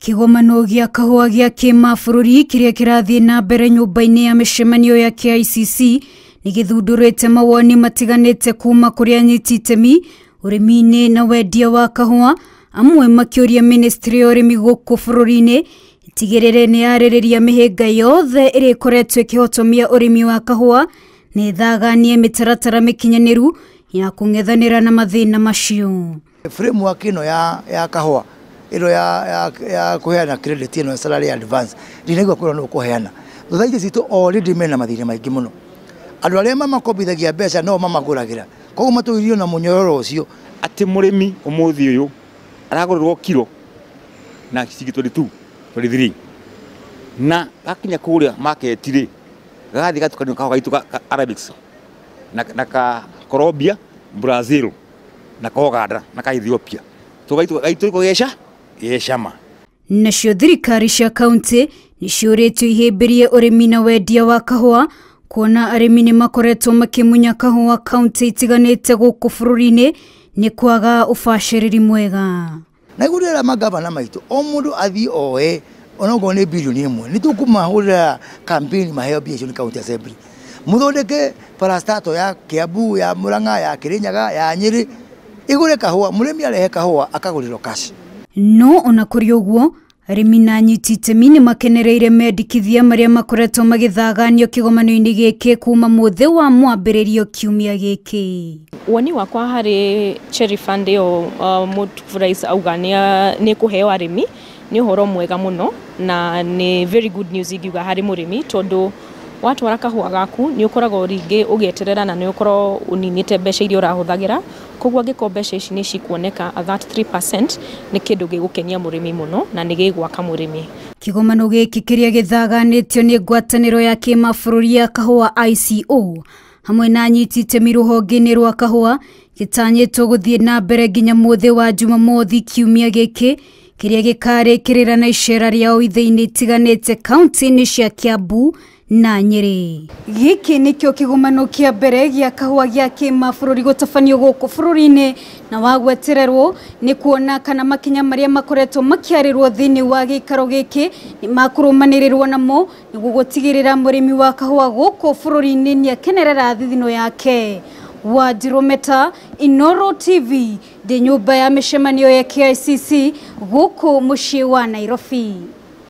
Kĩgomano gĩa kahũa gĩa kĩmabũrũri kĩrĩa kĩrathiĩ na mbere nyũmba-inĩ ya mĩcemanio ya KICC nĩ gĩthundũrĩte mawoni matiganĩte kuma kũrĩ anyiti itemi ũrĩmi-inĩ na wendia wa kahũa, amwe makĩũria ministry ya ũrĩmi gũkũ bũrũri-inĩ ĩtigĩrĩre nĩ yarĩrĩria mĩhĩnga yothe ĩrĩa ĩkoretwo ĩkĩhotomia ũrĩmi wa kahũa na ĩthaganie mĩtaratara mĩkinyanĩru ya kũng'ethanĩra na mathĩna macio. Framework ĩno ya kahũa ĩno ya kũheana credit ĩno salary advance ndinaigua kwĩrwo nĩ ũkũheana. Thutha citũ already mena mathirĩ maingĩ mũno. Andũ arĩa mamakombithagia mbeca no mamagũragĩra, koguo matũirio na mũnyororo ũcio. Atĩ mũrĩmi ũmũthĩ ũyũ aragũrĩrwo kiro na ciringi 22 23 na gakinya kũrĩa market rĩ gagathiĩ gatukanio kahũa gaitũ ka Arabics na ka Colombia, Brazil na ka Uganda na ka Ethiopia tũgaitũ gaitũ geca gecama. Nacio thirikari cia kaunti nĩ ciũrĩtio ihĩmbĩrie ũrĩmi na wendia wa kahũa, kuona arĩmi nĩ makoretwo makĩmunya kahũa kaunti itiganĩte gũkũ bũrũri-inĩ nĩ kwaga ũbacĩrĩri mwega. Na igũrĩra magavana maitũ o mũndũ athiĩ oe onokorwo nĩ bilioni 1 nĩ tũkũmahũrĩra campaign maheo mbia icio nĩ county assembly, mũthondeke parastato ya Kiambu, ya Murang'a, ya Kirinyaga, ya Nyeri, igũre kahũa, mũrĩmi arehe kahũa akagũrĩrwo cash. No ona kũrĩ ũguo arĩmi na anyiti itemi nĩ makenereire mendikithia marĩa makoretwo magĩthaganio kĩgomano-inĩ gĩkĩ kuma mũthĩ wa mwambĩrĩrio kiumia gĩkĩ. Woni wakwa harĩ Cherry Fund ĩyo mũtufu rais auga nĩ kũheo arĩmi nĩ ũhoro mwega mũno na nĩ very good news ingiuga harĩ mũrĩmi, tondũ watwara kahũa gaku nĩ ũkoragwo rĩngĩ ũgĩeterera na nĩ ũkorwo ũninĩte mbeca iria ũrahũthagĩra, koguo angĩkorwo mbeca ici nĩ cikuoneka at that 3% nĩ kĩndũ gĩgũkenia mũrĩmi mũno na nĩ gĩgwaka mũrĩmi. Kĩgomano gĩkĩ kĩrĩa gĩthaganĩtio nĩ ngwatanĩro ya kĩmabũrũri ya kahũa ICO hamwe na anyiti itemi rũhonge-inĩ rwa kahũa gĩtanyĩtwo gũthiĩ na mbere nginya mũthĩ wa Jumamothi kiumia gĩkĩ kĩrĩa gĩkarĩkĩrĩra na icera rĩao ithĩinĩ itiganĩte kaunti-inĩ cia Kiambu na Nyeri. Gĩkĩ nĩkĩo kĩgomano kĩa mbere gĩa kahũa gĩa kĩmabũrũri gũtabanio gũkũ bũrũri-inĩ na wa gwetererwo nĩ kuona kana makinya marĩa makoretwo makĩarĩrwo thĩinĩ wa gĩikaro gĩkĩ nĩ makũrũmanĩrĩrwo namo nĩguo gũtigĩrĩra mũrĩmi wa kahũa gũkũ bũrũri-inĩ nĩakenerera thithino yake. Wanjiru Meta, Inooro TV, ndĩ nyũmba ya mĩcemanio ya KICC gũkũ mũciĩ wa Nairobi.